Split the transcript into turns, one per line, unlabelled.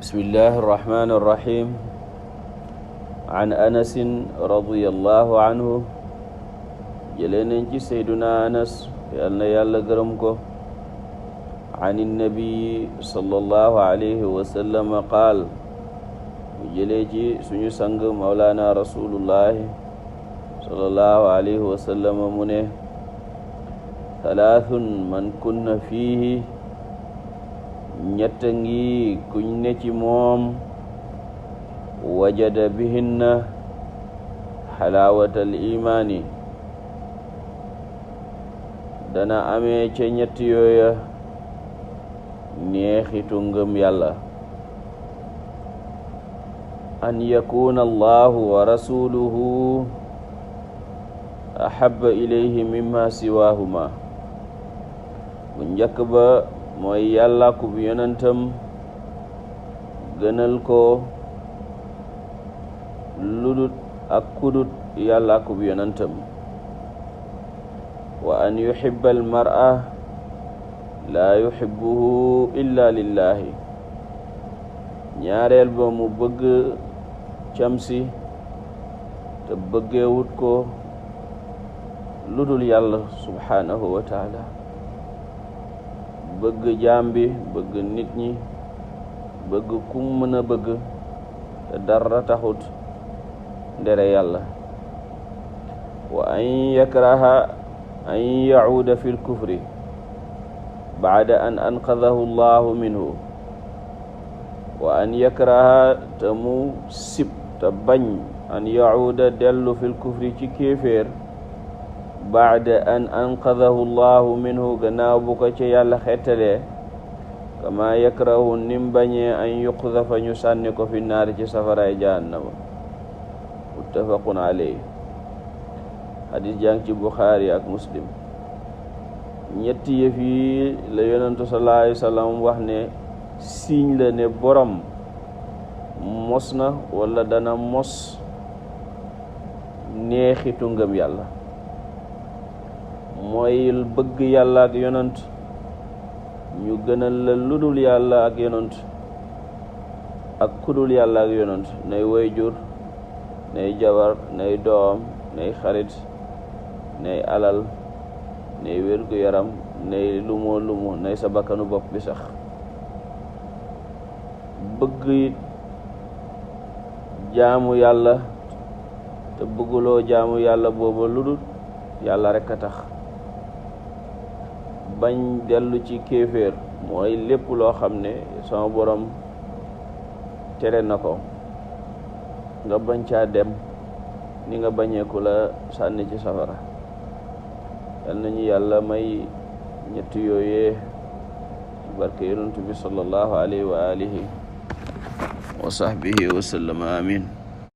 bismillahi irrahmani irrahim an anasin radiyallahu anhu jëlee nañ ci sayduna anas yal na yàlla gërëm ko an innabii sallallahu alayhi wa sallam qaal mu jëlee ci suñu sang mawlaana rasulullahi sallallahu alayhi wa sallam mu ne talaathun man kunna fiihi ñett ngi kuñ ne ci moom wajada bihinna xalaawatal imaani dana amee ca ñett yooya neexitu ngëm yàlla an yakuna allahu wa rasuluhu ahabba ilayhi mimma siwahuma bu njëkk ba mooy yàlla ku bu yonentam gënal ko ludut ak kudut yàlla ku bu yonentam wa an yuhibba al mar'a laa yuhibbuhu illa lillahi ñaareel ba mu bëgg camsi te bëggeewut ko ludul yàlla subhanahu wa taala bëgg jaam bi bëgg nit ñi bëgg kum mën a bëgg te dara taxut ndere yàlla wa an yakraha an yacuuda fi lkufri bacda an anqadahu allahu minhu wa an yakraha te mu sib te bañ an yacuuda dellu fi lkufri ci kéeféer baada an anqadahu llahu minhu gannaaw bu ko ci yàlla xettalee kama yakrahu nim bañee an yuqdafa ñu sànni ko fi naari ci safaraay jahannama muttafaqun alayhi hadis jàng ci buxaari ak muslim ñetti yëf yi la yonentu sallallahu alayhi wa sallam wax ne siiñ la ne borom mos na wala dana mos neexitu ngëm yàlla mooy bëgg yàlla ak yonent ñu gënal la ludul yàlla ak yonent ak kudul yàlla ak yonent nay wayjur nay jabar nay doom nay xarit nay alal nay wérgu yaram nay lumo nay sa bakkanu bopp bi sax bëgg it jaamu yàlla te bëgguloo jaamu yàlla booba ludul yàlla rekk a tax bañ dellu ci kéeféer mooy lépp loo xam ne sama borom tere na ko nga bañ caa dem ni nga bañeeku la sànni ci safara yal nañu yàlla may ñett yooyee ci barke yonent bi sallallahu alayhi wa alihi wa sahbihi wa sallam amin